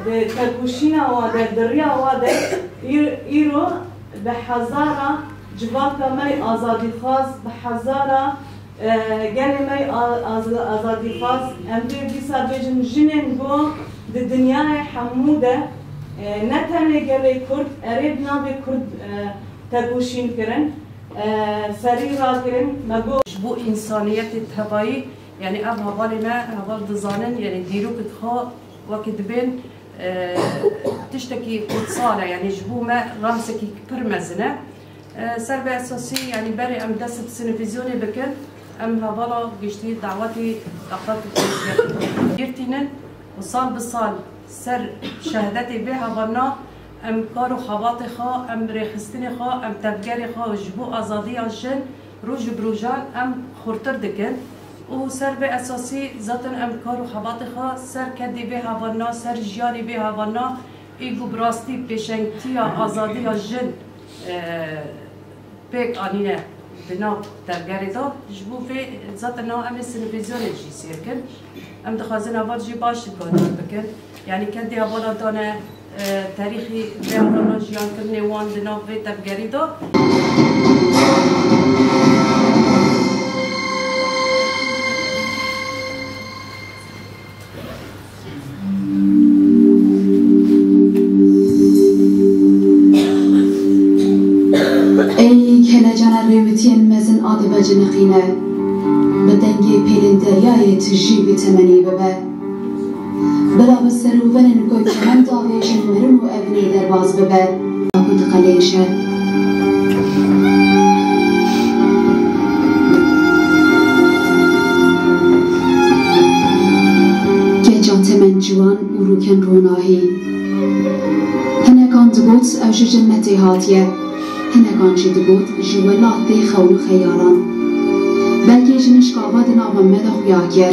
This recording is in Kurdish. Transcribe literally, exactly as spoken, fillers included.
Di tekoşîna wa de, di riya wa de îr-, îro bi hezara civaka me yê azadîxwaz, bi hezara, e, gelê me yê a-, az-, azadîxwaz, em dê dîsa bêjin jinên ku di dinyayê hemû de, e, ne tenê gelê Kurd, erê di navê Kurd, e, tekoşîn kirin, e, serî rakirin, me got. Ji bo însaniyetê tevayî, yanî ev hevalê me, heval dizanin, yanî dîrokê xwe wekî dibên, e, tiştekî kutsal e, yanî ji bo me remsekî pir mezin e. E, ser vê esasî, yanî berê em dest bi sînvîzyonê bikin, em hevala giştî dawetî taqat û girtînin û sal bi sal ser şehadetê vê hevalna em kar û xebatê xwe, em rêxistinê xwe, em tevgerê xwe ji bo azadiya jin roj bi rojan em xurtir dikin. Û ser vê esasî zaten em kar û xebatê xwe ser kedê vê hevalna, ser jiyanê vê hevalna, ê ku bi rastî pêşengtiya azadiya jin, e, pêk anîne di nav tevgerê de. Ji bo vê zaten na em ê sînvîzyonê jî sêr kin. Em dixwazin heval jî baş guhdar bikin. Yanî kedê hevala dane, e, tarîxî vê hevalna jiyankirinê wan di nav vê tevgerî de. Ey kelecan e rêwitiyên mezin a dibe ciniqîne, bi dengê pêlên deryayê tijî bi temenê bibe. Bila bi serûvenên ku kemend avêjin mirin û evinê derbas bibe. Ku diqelêje. Keça temen ciwan û rûken ronahî. Hinekan digot ew ji cinnetê hatiye. Hinekan jî digot ji welatê xewn û xeyalan. Belkî ji nişka va di nava me de xuya kir.